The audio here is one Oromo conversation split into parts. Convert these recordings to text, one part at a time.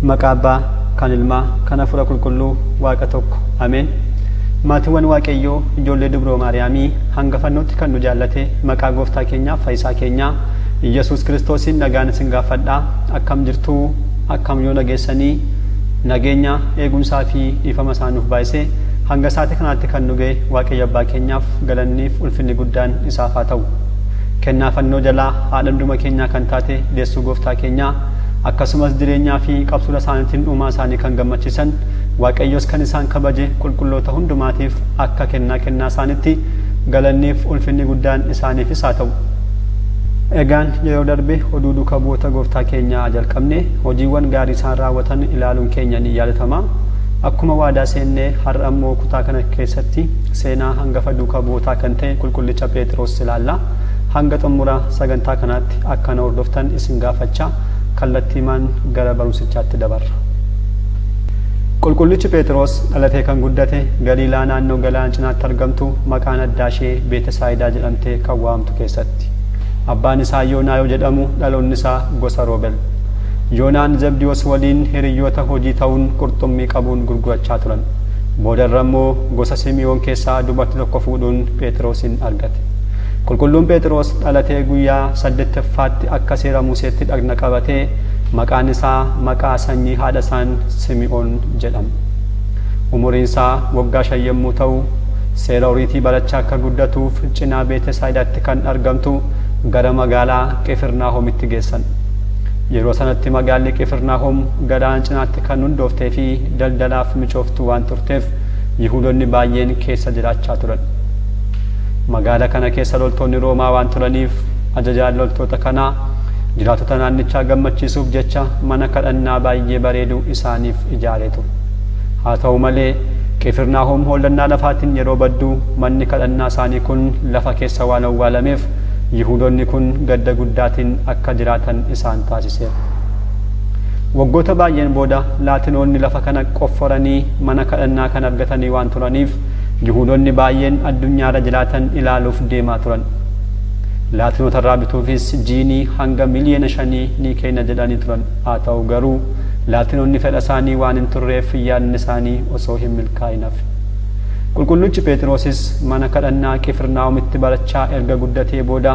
Maqaa Abbaa, kan Ilmaa, kan Hafuura Qulqulluu, Waaqa tokko. Ameen. Maatiiwwan Waaqayyoo, ijoollee Dubroo Maariyaamii, hanga fannootti kan nu jaallate, maqaa Gooftaa keenyaaf Fayyisaa keenyaa Iyyasuus Kiristoosiin nagaan isin gaafadha. Akkam jirtuu? Akkam yoo nageessanii? Nageenya, eegumsaa fi dhiifama isaa nuuf baay'isee hanga sa'aatii kanaatti kan nu ga'e Waaqayyo Abbaa keenyaaf galanniif ulfinni guddaan isaaf haa ta'u. Kennaa fannoo jalaa haadha hunduma keenyaa kan taate deessuu Gooftaa keenyaa, akkasumas jireenyaa fi qabsuura isaaniitiin uumaa isaanii kan gammachiisan, Waaqayyos kan isaan kabaje qulqulloota hundumaatiif akka kennaa kennaa isaaniitti galanniif ulfinni guddaan isaaniifis haa ta'u. Egaan yeroo darbe oduu duuka bu'oota Gooftaa keenyaa jalqabne hojiiwwan gaarii isaan raawwatan ilaaluun keenya ni yaadatama. Akkuma waadaa seenne har'a immoo kutaa kana keessatti seenaa hangafa duuka bu'ootaa kan ta'e Qulqullicha Pheexiroos ilaalla. Hanga xumura sagantaa kanaatti akka na hordoftan isin gaafachaa kallattiimaan gara barumsichaatti dabarra. Qulqullichi Pheexiroos dhalatee kan guddate Galiilaa naannoo galaana cinaatti argamtu maqaan addaa ishee Beetesaayidaa jedhamtee kan waamamtu keessatti. Abbaan isaa Yoonaa yoo jedhamu dhaloonni isaa gosa Roobel. Yoonaan Zabdiyoos waliin hiriyyoota hojii ta'uun qurxummii qabuun gurgurachaa turan. Boodarra immoo gosa Simi'oon keessaa dubartii tokko fuudhuun Pheexiroosin argate. Qulqulluun Pheexiroos dhalatee guyyaa saddettaffaatti akka seera Museetti dhagna qabatee maqaan isaa maqaa sanyii haadha isaan Simi'oon jedhame. Umuriin isaa waggaa 5 yommuu ta'u seera Oriitii barachaa akka guddatuuf cinaa Beetesaayidaatti kan argamtu gara magaalaa Qifirnaahomitti geessan. Yeroo sanatti magaalli Qifirnaahom galaana cinaatti kan hundooftee fi daldalaaf michooftuu waan turteef Yihuudonni baay'een keessa jiraachaa turan. Magaala kana keessa loltoonni Roomaa waan turaniif ajajaan loltoota kanaa jiraattota naannichaa gammachiisuuf jecha mana kadhannaa baay'ee bareedu isaaniif ijaaree ture. Haa ta'u malee, Qifirnaahom hollannaa lafaatiin yeroo baddu manni kadhannaa isaanii kun lafa keessa waan owwaalameef Yihuudonni kun gadda guddaatiin akka jiraatan isaan taasiseera. Waggoota baay'een booda Laatinoonni lafa kana qofforanii mana kadhannaa kana argatanii waan turaniif Yihuudonni baay'een addunyaarra jiraatan ilaaluuf deemaa turan. Laatinotarraa bituufis jiinii hanga miliyoona shanii ni kenna jedhanii turan. Haa ta'u garuu Laatinoonni fedha isaanii waan hin turreef yaadni isaanii osoo hin milkaa'in hafe. Qulqulluchi Pheexiroosis mana kadhannaa Qifirnaahomitti barachaa erga guddatee booda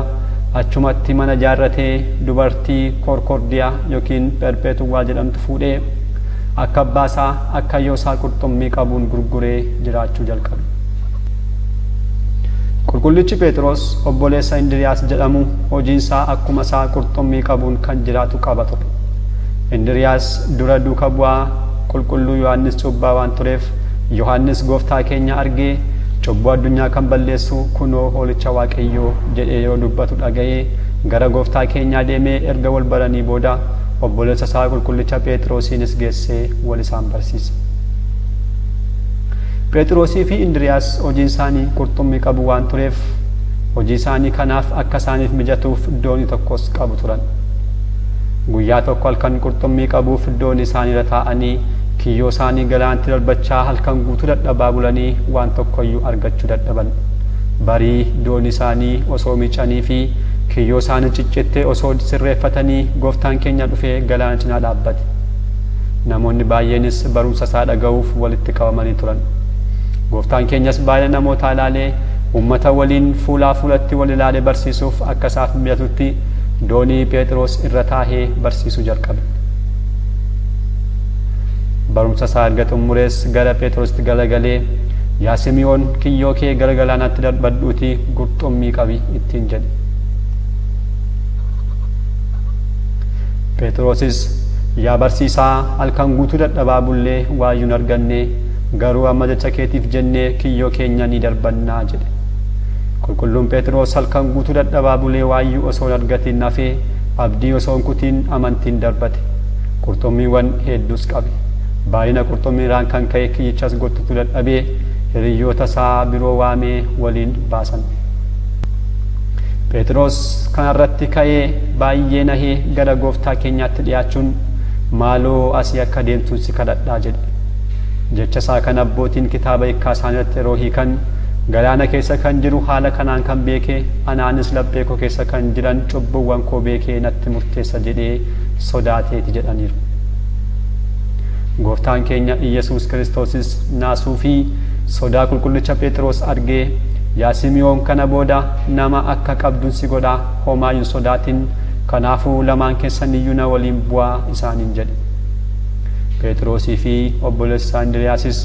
achumatti mana ijaarratee dubartii Koorkoordiyaa yookiin Pherpheetuwwaa jedhamtu fuudhee akka abbaa isaa akkayyoo isaa qurxummii qabuun gurguree jiraachuu jalqabe. Qulqullichi Pheexiroos obboleessa Indiriyaas jedhamu hojiin isaa akkuma isaa qurxummii qabuun kan jiraatu qaba ture. Indiriyaas dura duuka bu'aa Qulqulluu Yohaannis Cuuphaa waan tureef Yohaannis Gooftaa keenya argee cubbuu addunyaa kan balleessu kunoo Hoolicha Waaqayyoo jedhee yeroo dubbatu dhaga'ee gara Gooftaa keenyaa deemee erga wal baranii booda obboleessa isaa Qulqullicha Pheexiroosiinis geessee wal isaan barsiise. Pheexiroosii fi Indiriyaas hojiin isaanii qurxummii qabu waan tureef hojii isaanii kanaaf akka isaaniif mijatuuf doonii tokkos qabu turan. Guyyaa tokko halkan qurxummii qabuuf doonii isaaniirra taa'anii kiyyoo isaanii galaanatti darbachaa halkan guutuu dadhabaa bulanii waan tokkoyyuu argachuu dadhaban. Barii doonii isaanii osoo miicanii fi kiyyoo isaanii ciccitte osoo sirreeffatanii Gooftaan keenya dhufee galaana cinaa dhaabbate. Namoonni baay'eenis barumsa isaa dhaga'uuf walitti qabamanii turan. Gooftaan keenyas baay'ina namootaa ilaalee uummata waliin fuulaa fuulatti wal ilaalee barsiisuuf akka isaaf mijatutti doonii Pheexiroos irra taahee barsiisuu jalqabe. Barumsa isaa erga xumurees gara Pheexiroositti galagalee, Yaa Simi'oon, kiyyoo kee gara galaanaatti darbadhuutii qurxummii qabi ittiin jedhe. Pheexiroosis, Yaa barsiisaa, halkan guutuu dadhabaa bullee waayyuu hin arganne, garuu amma jecha keetiif jennee kiyyoo keenya ni darbannaa jedhe. Qulqulluun Pheexiroos halkan guutuu dadhabaa bulee waayyuu osoo hin argatiin hafee abdii osoo hin kutiin amantiin darbate. Qurxummiiwwan heedduus qabe. Baay'ina qurxummiirraan kan ka'e kiyyichas gottutuu dadhabee hiriyyoota isaa biroo waamee waliin baasan. Pheexiroos kanarratti ka'ee baay'ee nahee gara Gooftaa keenyaatti dhiyaachuun maaloo asii akka deemtuun si kadhadhaa jedhe. Jecha isaa kana abbootiin kitaaba hiikkaa isaaniirratti yeroo hiikan galaana keessa kan jiru haala kanaan kan beeke anaanis laphee koo keessa kan jiran cubbuuwwan koo beekee natti murteessa jedhee sodaateeti jedhaniiru. Gooftaan keenya Iyyasuus Kiristoosis naasuu fi sodaa qulqullicha Phexros argee, Yaa Simi'oon, kana booda nama akka qabdun si godha, homaa hin sodaatin, kanaafuu lamaan keessan iyyuu na waliin bu'aa isaaniin jedhe. Phexrosii fi obboleessi isaa Indiriyaasis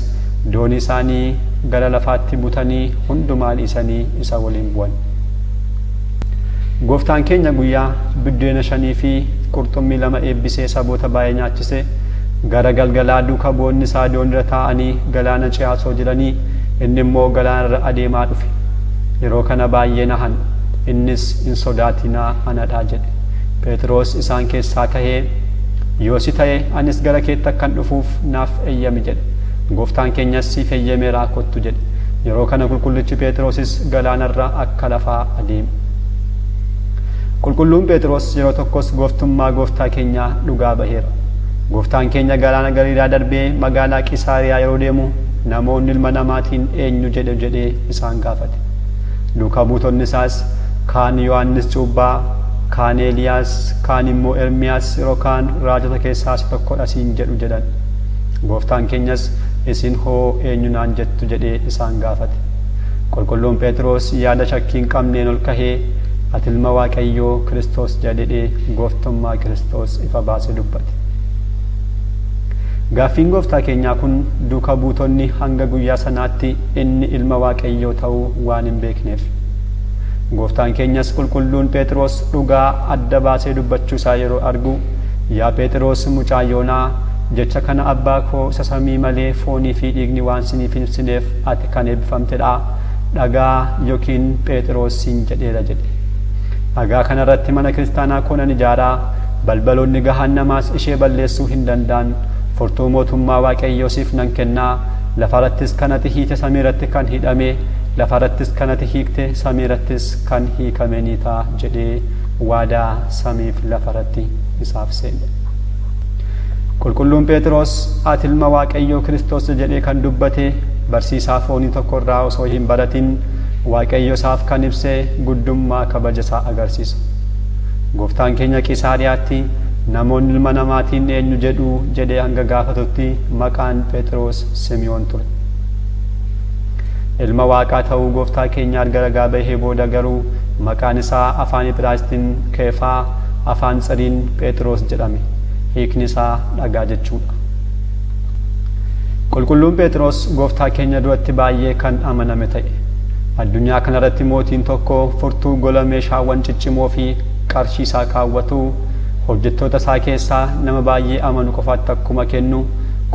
doonii isaanii gara lafaatti butanii hundumaa dhiisanii isa waliin bu'an. Gooftaan keenya guyyaa biddeena shanii fi qurxummii 2 eebbisee saboota baay'ee nyaachise, gara galgalaa duuka bu'oonni isaa dooniirra taa'anii galaana ce'aa osoo jiranii inni immoo galaanarra adeemaa dhufe. Yeroo kana baay'ee nahan. Innis hin sodaatinaa anadha jedhe. Pheexiroos isaan keessaa kahee, Yoo si ta'e anis gara keetti akkan dhufuuf naaf eyyami jedhe. Gooftaan keenyas siif eyyemeeraa kottu jedhe. Yeroo kana qulqullichi Pheexiroosis galaanarra akka lafaa adeeme. Qulqulluun Pheexiroos yeroo tokkos gooftummaa Gooftaa keenyaa dhugaa baheera. Gooftaan keenya galaana Galiilaa darbee magaalaa Qisaariyaa yeroo deemu namoonni ilma namaatiin eenyu jedhu jedhee isaan gaafate. Duuka buutonni isaas kaan Yohaannis Cuuphaa, kaan Eeliyaas, kaan immoo Ermiyaas yeroo kaan raajota keessaa isa tokkodha siin jedhu jedhan. Gooftaan keenyas isin hoo eenyu naan jettu jedhee isaan gaafate. Qulqulluun Pheexiroos yaada shakkii hin qabneen ol kahee ati ilma Waaqayyoo Kiristoos jedhedhee gooftummaa Kiristoos ifa baasee dubbate. Gaaffiin Gooftaa keenyaa kun duuka buutonni hanga guyyaa sanaatti inni ilma Waaqayyoo ta'uu waan hin beekneef. Gooftaan keenyas qulqulluun Pheexiroos dhugaa adda baasee dubbachuu isaa yeroo argu, Yaa Pheexiroos mucaa Yoonaa, jecha kana abbaa koo isa samii malee foonii fi dhiigni waan siniif hin ibsineef ati kan eebbifamtedha, dhagaa ykn Pheexiroos siin jedheera jedhe. Dhagaa kana irratti mana kiristaanaa koo nan ijaara, balbaloonni gahaannamaas ishee balleessuu hin danda'an. Furtuu mootummaa Waaqayyoo siif nan kenna, lafa irrattis kan ati hiite samii irratti kan hidhame, lafa irrattis kan ati hiikte samii irrattis kan hiikame ni ta'a jedhee waadaa samiif lafa irratti isaaf seene. Qulqulluun Pheexiroos ati ilma Waaqayyoo Kiristoos jedhee kan dubbate barsiisaa foonii tokko irraa osoo hin baratin Waaqayyo isaaf kan ibse guddummaa kabaja isaa agarsiisa. Gooftaan keenya Qiisaariyaatti namoonni ilma namaatiin eenyu jedhu jedhee hanga gaafatutti maqaan Pheexiroos Simi'oon ture. Ilma Waaqaa ta'uu Gooftaa keenyaa erga ragaa bahee booda garuu maqaan isaa afaan Ibraayisxiin Keefaa, afaan Tsiriin Pheexiroos jedhame. Hiikni isaa dhagaa jechuudha. Qulqulluun Pheexiroos Gooftaa keenya duratti baay'ee kan amaname ta'e. Addunyaa kanarratti mootiin tokko furtuu gola meeshaawwan ciccimoo fi qarshii isaa kaawwatu hojjettoota isaa keessaa nama baay'ee amanu qofaatti akkuma kennu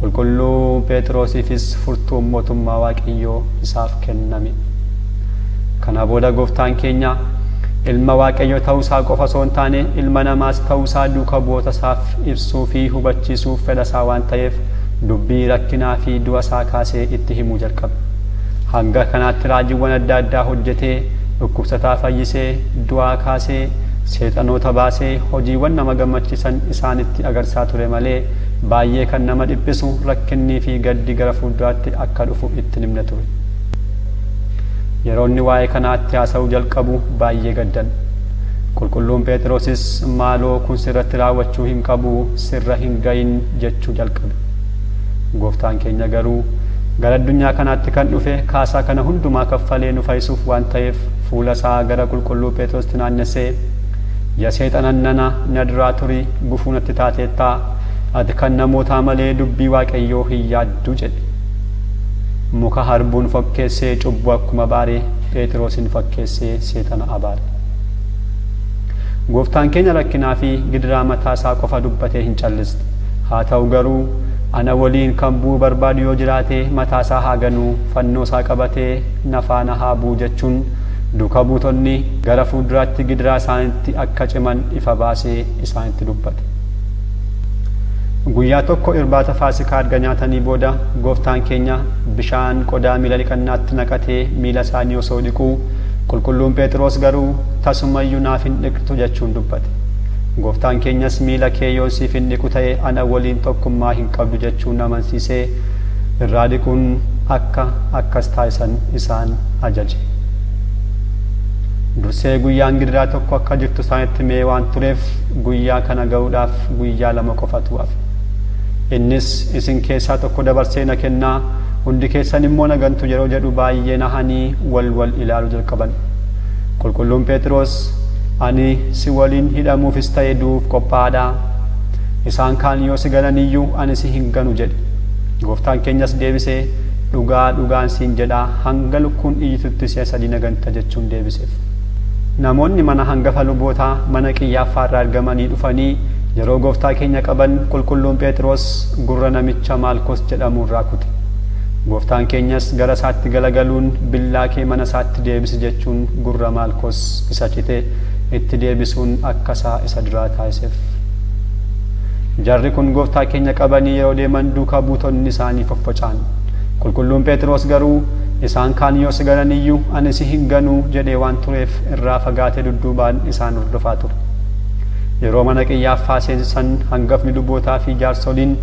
qulqulluu Pheexiroosiifis furtuun mootummaa Waaqayyoo isaaf kenname. Kana booda Gooftaan keenya ilma Waaqayyoo ta'uu isaa qofa osoo hin taane ilma namaas ta'uu isaa duuka bu'oota isaaf ibsuu fi hubachiisuuf fedha isaa waan ta'eef dubbii rakkinaa fi du'a isaa kaasee itti himuu jalqabe. Hanga kanaatti raajiiwwan adda addaa hojjetee, dhukkubsataa fayyisee, du'aa kaasee, seexanoota baasee hojiiwwan nama gammachiisan isaanitti agarsiisaa ture malee baay'ee kan nama dhiphisu rakkinnii fi gaddi gara fuulduraatti akka dhufu itti hin himne ture. Yeroo inni waa'ee kanaatti haasa'uu jalqabu baay'ee gaddan. Qulqulluun Pheexiroosis maaloo kun sirratti raawwachuu hin qabu, sirra hin ga'in jechuu jalqabe. Gooftaan keenya garuu gara addunyaa kanaatti kan dhufe kaasaa kana hundumaa kaffalee nu fayyisuuf waan ta'eef fuula isaa gara qulqulluu Pheexroositti naannessee, Ya seexanan nana, na duraa turi, gufuu natti taateetta, ati kan namootaa malee dubbii Waaqayyoo hin yaaddu jedhe. Muka harbuun fokkeessee cubbuu akkuma abaare, Pheexiroosin fakkeessee seexana abaare. Gooftaan keenya rakkinaa fi gidiraa mataa isaa qofa dubbatee hin callisne. Haa ta'u garuu, ana waliin kan bu'uu barbaadu yoo jiraate mataa isaa haa ganu, fannoo isaa qabatee na faana haa bu'u jechuun duuka buutonni gara fuulduraatti gidiraa isaanitti akka ciman ifa baasee isaanitti dubbate. Guyyaa tokko irbaata Faasikaa erga nyaatanii booda Gooftaan keenya bishaan qodaa miila dhiqannaatti naqatee miila isaanii osoo dhiquu qulqulluun Pheexiroos garuu tasumayyuu naaf hin dhiqxu jechuun dubbate. Gooftaan keenyas miila kee yoon siif hin dhiqu ta'e ana waliin tokkummaa hin qabdu jechuun amansiisee irraa dhiquun akka akkas taasisan isaan ajaje. Dursee guyyaan gidiraa tokko akka jirtu isaanitti himee waan tureef guyyaa kana ga'uudhaaf guyyaa 2 qofatu hafe. Innis isin keessaa tokko dabarsee na kennaa, hundi keessan immoo na gantu yeroo jedhu baay'ee nahanii wal wal ilaaluu jalqaban. Qulqulluun Phexros, Ani si waliin hidhamuufis ta'e du'uuf qophaa'aadha. Isaan kaan yoo si ganan iyyuu ani si hin ganu jedhe. Gooftaan keenyas deebisee, Dhugaa dhugaan siin jedha, hanga lukkuun iyyitutti si'a sadii na ganta jechuun deebiseef. Namoonni mana hangafa lubootaa mana Qiyyaaffaa irraa ergamanii dhufanii yeroo Gooftaa keenya qaban Qulqulluun Pheexiroos gurra namicha Maalkos jedhamu irraa kute. Gooftaan keenyas gara isaatti galagaluun billaa kee mana isaatti deebisi jechuun gurra Maalkos isa cite itti deebisuun akka isaa isa duraa taasiseef. Jarri kun Gooftaa keenya qabanii yeroo deeman duuka buutonni isaanii foffoca'an. Qulqulluun Pheexiroos garuu isaan kaan yoo si ganan iyyuu ani si hin ganu jedhee waan tureef irraa fagaatee dudduubaan isaan hordofaa ture. Yeroo mana Qiyyaaffaa seensisan hangafni lubootaa fi jaarsoliin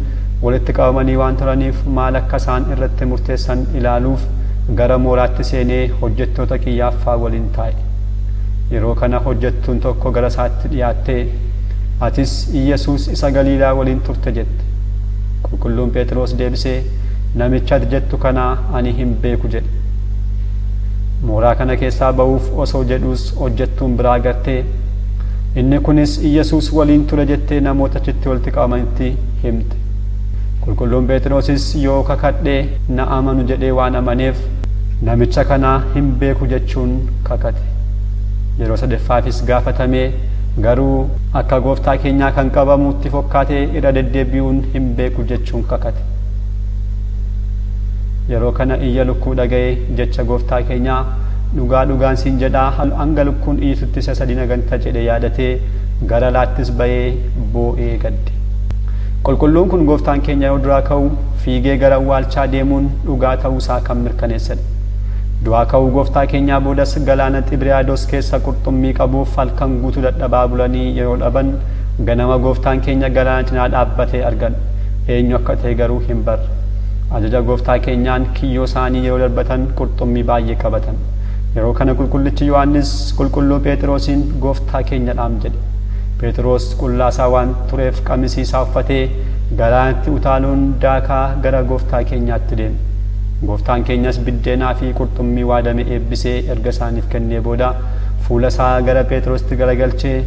walitti qabamanii waan turaniif maal akka isaan irratti murteessan ilaaluuf gara mooraatti seenee hojjettoota Qiyyaaffaa waliin taa'e. Yeroo kana hojjettuun tokko gara isaatti dhiyaattee, Atis Iyyasuus isa Galiilaa waliin turte jette. Qulqulluun Pheexiroos deebisee, Namicha ati jettu kana ani hin beeku jedhe. Mooraa kana keessaa ba'uuf osoo jedhuus hojjettuun biraa agartee, Inni kunis Iyyasuus waliin ture jettee namoota achitti walitti qabamanitti himte. Qulqulluun Pheexiroosis yoo kakadhe na amanu jedhee waan amaneef, namicha kana hin beeku jechuun kakate. Yeroo sadeffaafis gaafatamee garuu akka Gooftaa keenyaa kan qabamu itti fokkaatee irra deddeebi'uun hin beeku jechuun kakate. Yeroo kana iyya lukkuu dhaga'ee jecha Gooftaa keenyaa dhugaa dhugaan siin jedhaa hanga lukkuun iyyitutti si'a sadii na ganta jedhe yaadatee gara alaattis ba'ee boo'ee gadde. Qulqulluun kun Gooftaan keenya yeroo duraa ka'u fiigee gara awwaalchaa deemuun dhugaa ta'uu isaa kan mirkaneessedha. Du'aa ka'uu Gooftaa keenyaa boodas galaana Xibriyaados keessa qurxummii qabuuf halkan guutuu dadhabaa bulanii yeroo dhaban ganama Gooftaan keenya galaana cinaa dhaabbatee argan. Eenyu akka ta'e garuu hin barre. Ajaja Gooftaa keenyaan kiyyoo isaanii yeroo darbatan qurxummii baay'ee qabatan. Yeroo kana Qulqullichi Yohaannis Qulqulluu Pheexiroosiin Gooftaa keenyadhaam jedhe. Pheexiroos qullaa isaa waan tureef qamisii isaa uffatee galaanatti utaaluun daakaa gara Gooftaa keenyaatti deeme. Gooftaan keenyas biddeenaa fi qurxummii waadame eebbisee erga isaaniif kennee booda fuula isaa gara Pheexiroositti garagalchee,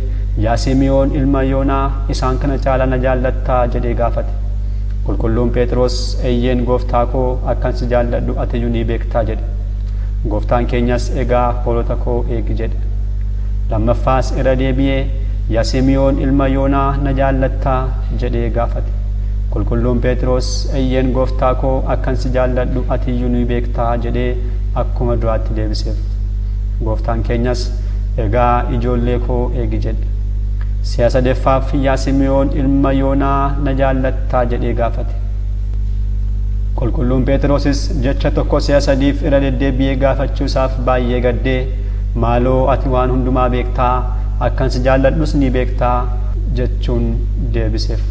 Yaa Simi'oon ilma Yoonaa, isaan kana caalaa na jaallattaa? jedhee gaafate. Qulqulluun Pheexiroos, Eyyeen Gooftaa koo, akkan si jaalladhu ati iyyuu ni beekta jedhe. Gooftaan keenyas, Egaa hoolota koo eegi jedhe. Lammaffaas irra deebi'ee, Yaa Simi'oon ilma Yoonaa, na jaallattaa? jedhee gaafate. Qulqulluun Pheexiroos, Eyyeen Gooftaa koo, akkan si jaalladhu ati iyyuu ni beekta jedhee akkuma duraatti deebiseef. Gooftaan keenyas, Egaa ijoollee koo eegi jedhe. Si'a sadeffaaf, Yaa Simi'oon ilma Yoonaa, na jaallattaa? jedhee gaafate. Qulqulluun Pheexiroosis jecha tokko si'a sadiif irra deddeebi'ee gaafachuu isaaf baay'ee gaddee, Maaloo ati waan hundumaa beektaa, akkan si jaalladhus ni beektaa jechuun deebiseef.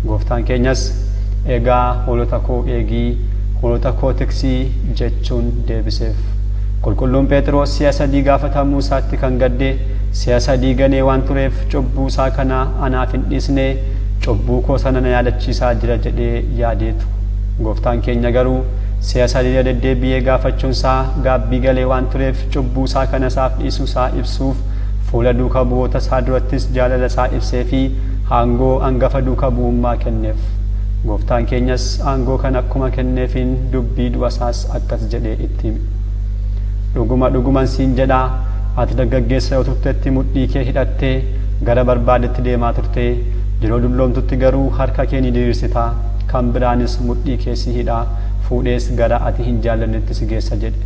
Gooftaan keenyas, Egaa hoolota koo eegi, hoolota koo tiksi jechuun deebiseef. Qulqulluun Pheexiroos si'a sadii gaafatamuu isaatti kan gadde, si'a sadii ganee waan tureef cubbuu isaa kana anaaf hin dhiisne, cubbuu koo sana na yaadachiisaa jira jedhee yaadeetu. Gooftaan keenya garuu si'a sadii irra deddeebi'ee gaafachuun isaa gaabbii galee waan tureef cubbuu isaa kana isaaf dhiisuu isaa ibsuuf fuula duuka bu'oota isaa durattis jaalala isaa ibseefii aangoo angafa duuka bu'ummaa kenneef. Gooftaan keenyas aangoo kana akkuma kenneefiin dubbii du'a isaas akkas jedhee itti hime. Dhuguma dhuguman siin jedha, ati dargaggeessa yoo turtetti mudhii kee hidhattee gara barbaadetti deemaa turte, yeroo dulloomtutti garuu harka kee ni diriirsita, kan biraanis mudhii kee si hidha, fuudhees gara ati hin jaallannetti si geessa jedhe.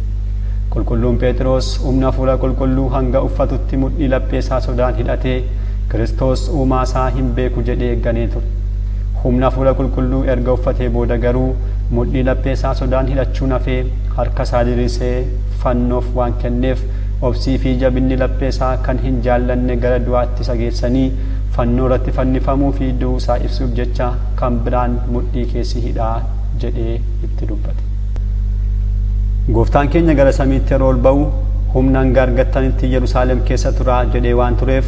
Qulqulluun Pheexiroos humna Hafuura Qulqulluu hanga uffatutti mudhii laphee isaa sodaan hidhatee Kiristoos uumaa isaa hin beeku jedhee ganee ture. Humna Hafuura Qulqulluu erga uffatee booda garuu mudhii laphee isaa sodaan hidhachuun hafee harka isaa diriirsee fannoof waan kenneef obsii fi jabinni laphee isaa kan hin jaallanne gara du'aatti isa geessanii fannoo irratti fannifamuu fi du'uu isaa ibsuuf jecha kan biraan mudhii kee si hidha jedhee itti dubbate. Gooftaan keenya gara samiitti yeroo ol ba'u humna hanga argattanitti Yerusaalem keessa turaa jedhee waan tureef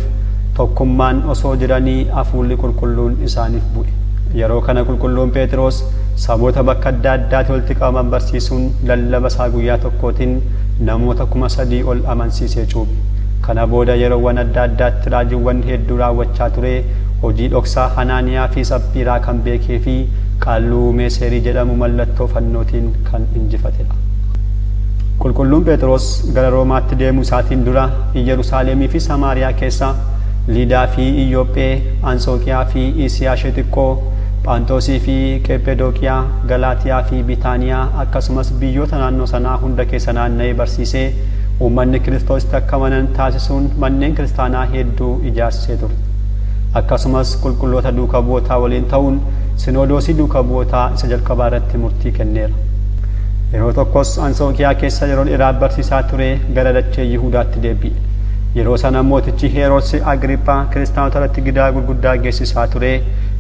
tokkummaan osoo jiranii Hafuurri Qulqulluun isaaniif bu'e. Yeroo kana qulqulluun Phexros saboota bakka adda addaatti walitti qabaman barsiisuun lallaba isaa guyyaa tokkootiin namoota 3000 ol amansiisee cuuphe. Kana booda yeroowwan adda addaatti raajiiwwan hedduu raawwachaa ture. Hojii dhoksaa Hanaaniyaa fi Saphiiraa kan beekee fi Qaalluu Meeseerii jedhamu mallattoo fannootiin kan injifatedha. Qulqulluun Phexros gara Roomaatti deemuu isaatiin dura Iyyerusaalemii fi Samaariyaa keessa, Liidaa fi Iyyoophee, Antsooqiyaa fi Iisiyaa ishee xiqqoo, Phaanxoosii fi Qephedooqiyaa, Galaatiyaa fi Bitaaniyaa akkasumas biyyoota naannoo sanaa hunda keessa naanna'ee barsiisee uummanni Kiristoositti akka amanan taasisuun manneen kiristaanaa hedduu ijaarsisee ture. Akkasumas qulqulloota duuka bu'ootaa waliin ta'uun Sinoodoosii duuka bu'ootaa isa jalqabaa irratti murtii kenneera. Yeroo tokkos Antsookiyaa keessa yeroo dheeraaf barsiisaa turee gara dachee Yihuudaatti deebi'e. Yeroo sana mootichi Heeroodsi Agriiphaa kiristaanota irratti gidiraa gurguddaa geessisaa ture.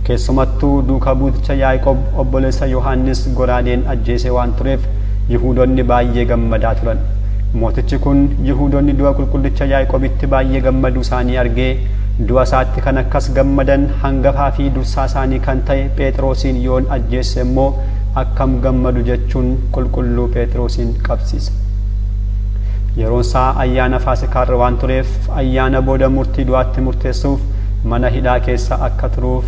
Keessumattuu duuka buuticha Yaaqoob obboleessa Yohaannis goraadeen ajjeesee waan tureef Yihuudonni baay'ee gammadaa turan. Mootichi kun Yihuudonni du'a qulqullicha Yaaqoobitti baay'ee gammaduu isaanii argee du'a isaatti kan akkas gammadan hangafaa fi dursaa isaanii kan ta'e Phexrosiin yoon ajjeesse immoo akkam gammadu jechuun qulqulluu Phexrosiin qabsiise. Yeroon isaa ayyaana Faasikaarra waan tureef ayyaana booda murtii du'aatti murteessuuf mana hidhaa keessa akka turuuf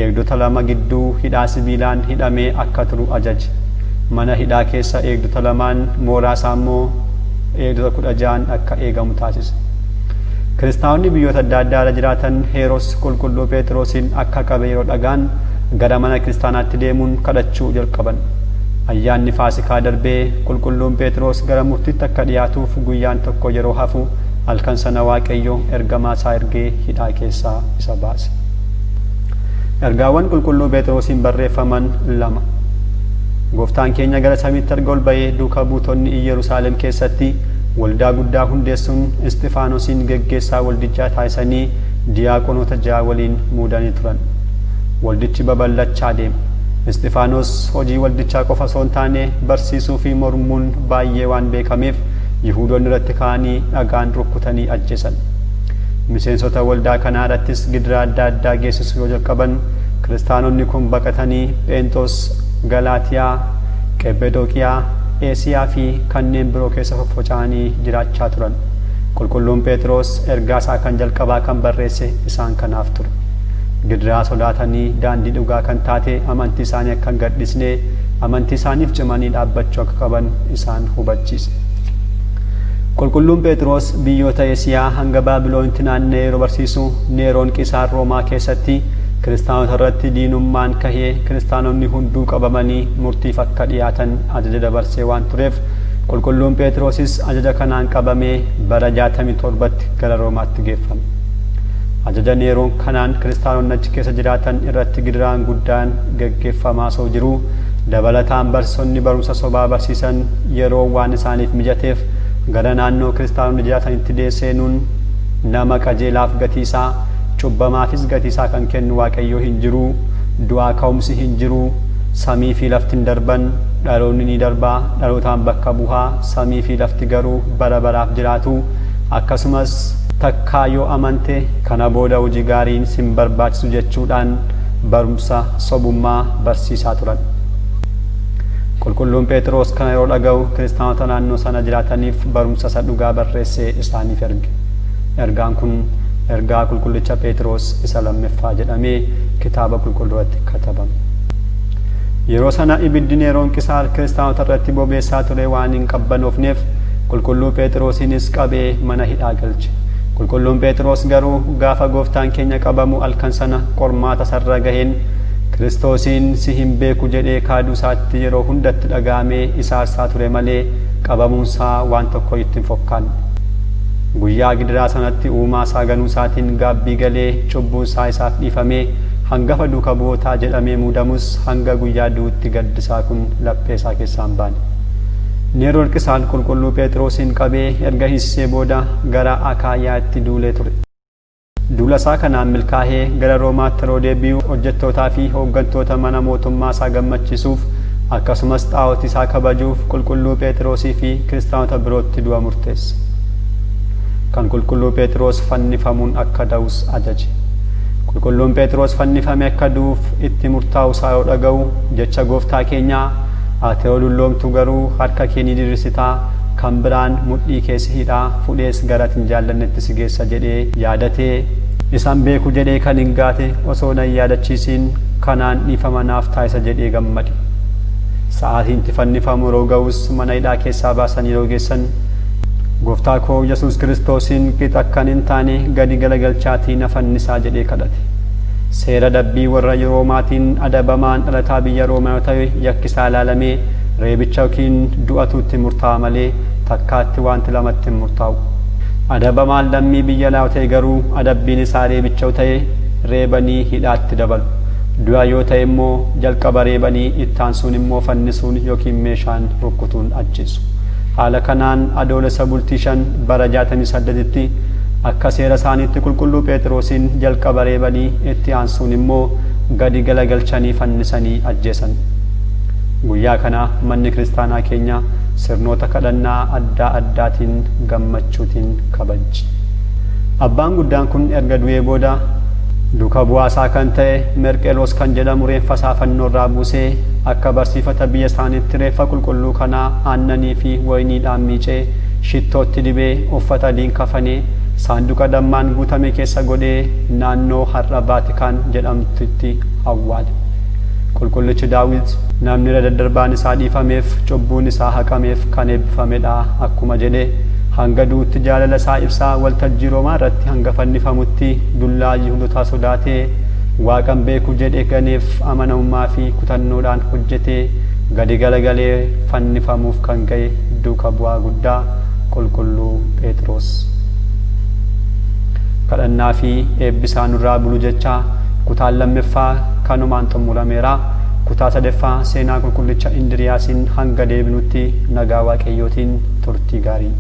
eegdota lama gidduu hidhaa sibiilaan hidhamee akka turu ajaje. Mana hidhaa keessa eegdota lamaan, mooraa isaa immoo eegdota 16n akka eegamu taasise. Kiristaanonni biyyoota adda addaa irra jiraatan Heeroos qulqulluu Phexrosiin akka qabe yeroo dhaga'an gara mana kiristaanaatti deemuun kadhachuu jalqaban. Ayyaanni Faasikaa darbee qulqulluun Phexros gara murtiitti akka dhiyaatuuf guyyaan tokko yeroo hafu halkan sana Waaqayyo ergamaa isaa ergee hidhaa keessaa isa baase. Ergaawwan qulqulluu Phexrosiin barreeffaman 2. Gooftaan keenya gara samiitti erga ol ba'ee duuka buutonni Iyyerusaalem keessatti waldaa guddaa hundeessuun Isxifaanosiin geggeessaa waldichaa taasisanii diyaaqonoota 6 waliin muudanii turan. Waldichi babal'achaa deeme. Isxifaanos hojii waldichaa qofa osoo hin taane barsiisuu fi mormuun baay'ee waan beekameef Yihuudonni irratti ka'anii dhagaan rukkutanii ajjeesan. Miseensota waldaa kanaa irrattis gidiraa adda addaa geessisuu yoo jalqaban kiristaanonni kun baqatanii Pheenxoos, Galaatiyaa, Qephedooqiyaa, Eesiyaa fi kanneen biroo keessa faffaca'anii jiraachaa turan. Qulqulluun Pheexiroos ergaa isaa kan jalqabaa kan barreesse isaan kanaaf ture. Gidiraa sodaatanii daandii dhugaa kan taate amantii isaanii akka hin gadhisne, amantii isaaniif cimanii dhaabbachuu akka qaban isaan hubachiise. Qulqulluun Pheexiroos biyyoota Eesiyaa hanga Baabiloonitti naanna'ee yeroo barsiisu Neeroon Qiisaar Roomaa keessatti kiristaanota irratti diinummaan kahee kiristaanonni hunduu qabamanii murtiif akka dhiyaatan ajaja dabarsee waan tureef Qulqulluun Pheexiroosis ajaja kanaan qabamee bara 67tti gara Roomaatti geeffame. Ajaja Neeroon kanaan kiristaanonni achi keessa jiraatan irratti gidiraan guddaan geggeeffamaa osoo jiruu dabalataan barsiisonni barumsa sobaa barsiisan yeroo waan isaaniif mijateef gara naannoo kiristaanonni jiraatanitti seenuun nama qajeelaaf gatii isaa cubbamaafis gatii isaa kan kennu Waaqayyoo hin jiru, du'aa ka'umsi hin jiru, samii fi lafti hin darban, dhaloonni ni darba, dhalootaan bakka buha, samii fi lafti garuu bara baraaf jiraatu, akkasumas takkaa yoo amante kana booda hojii gaariin sin barbaachisu jechuudhaan barumsa sobummaa barsiisaa turan. Qulqulluun Pheexiroos kana yeroo dhaga'u kiristaanota naannoo sana jiraataniif barumsa isa dhugaa barreessee isaaniif erge. Ergaan kun Ergaa Qulqullicha Pheexiroos isa lammeffaa jedhamee kitaaba qulqulluu irratti katabame. Yeroo sana ibiddi Neeroon Qisaar kiristaanota irratti bobeessaa ture waan hin qabbanoofneef Qulqulluu Pheexiroosiinis qabee mana hidhaa galche. Qulqulluun Pheexiroos garuu gaafa Gooftaan keenya qabamu halkan sana qormaata isarra gaheen Kiristoosiin si hin beeku jedhee kaaduu isaatti yeroo hundatti dhaga'amee isa aarsaa ture malee qabamuunsaa waan tokko itti hin fokkaanne. Guyyaa gidiraa sanatti uumaa isaa ganuu isaatiin gaabbii galee cubbuun isaa isaaf dhiifamee hangafa duuka bu'ootaa jedhamee muudamus hanga guyyaa du'utti gaddi isaa kun laphee isaa keessaa hin baane. Neeroon Qisaar Qulqulluu Pheexiroosiin qabee erga hiisisee booda gara Akaayaatti duulee ture. Duula isaa kanaan milkaahee gara Roomaatti yeroo deebi'u hojjettootaa fi hooggantoota mana mootummaa isaa gammachiisuuf akkasumas xaa'otii isaa kabajuuf Qulqulluu Pheexiroosii fi kiristaanota birootti du'a murteesse. Kan Qulqulluu Pheexiroos fannifamuun akka da'us ajaje. Qulqulluun Phexros fannifame akka du'uuf itti murtaa'u isaa yoo dhaga'u, jecha Gooftaa keenyaa, "Ati yoo dulloomtu garuu harka kee ni diriirsitaa, kan biraan mudhii kee si hidhaa fudhees gara ati hin jaallannetti si geessa" jedhee yaadatee, "Isan beeku" jedhee kan hin gaate osoo na hin yaadachiisiin kanaan dhiifama naaf taasisa jedhee gammade. Sa'aatiin itti fannifamu yeroo ga'us mana hidhaa keessaa baasanii yeroo geessan, "Gooftaa koo Yesuus Kiristoosiin qixa akkan hin taane gadi galagalchaatii na fannisaa" jedhee kadhate. Seera dabbii warra Roomaatiin adabamaan dhalataa biyya Roomaa yoo ta'e, yakkisaa ilaalamee reebicha yookiin du'atu itti murtaa'a malee takkaatti wanti lamatti hin murtaa'u. Adabamaan lammii biyya alaa yoo ta'e garuu, adabbiin isaa reebicha yoo ta'e reebanii hidhaatti dabalu. Du'a yoo ta'e immoo jalqaba reebanii, itti aansuun immoo fannisuun yookiin meeshaan rukkutuun ajjeesu. Haala kanaan Adoolessa bultii 5 bara 68tti akka seera isaaniitti qulqulluu Phexrosiin jalqaba reebanii, itti aansuun immoo gadi galagalchanii fannisanii ajjeesan. Guyyaa kana manni kiristaanaa keenya sirnoota kadhannaa adda addaatiin gammachuutiin kabajji. Abbaan guddaan kun erga du'ee booda duuka bu'aasaa kan ta'e Merqeloos kan jedhamu reenfa isaa fannoo irraa buusee, akka barsiifata biyya isaaniitti reeffa qulqulluu kanaa aannanii fi wayiniidhaan miicee, shittootti dibee, uffata adiin kafanee, saanduqa dammaan guutame keessa godhee naannoo har'a Vaatikaan jedhamtutti awwaale. Qulqullichi Daawit, "Namni irra daddarbaan isaa dhiifameef, cubbuun isaa haqameef kan eebbifamedha" akkuma jedhe, hanga du'utti jaalala isaa ibsaa waltajjii Roomaa irratti hanga fannifamutti dullaa Yihudotaa sodaatee, Waaqan beeku jedhe ganeef amanamummaa fi kutannoodhaan hojjetee gadi galagalee fannifamuuf kan ga'e duuka bu'aa guddaa qulqulluu Phexros. Kadhannaa fi eebbisaa nurraa bulu jechaa, kutaan lammaffaa kanumaan xumurameera. Kutaa sadaffaa seenaa qulqullicha Indiriyaasiin hanga deebinutti nagaa Waaqayyootiin turtii gaarii.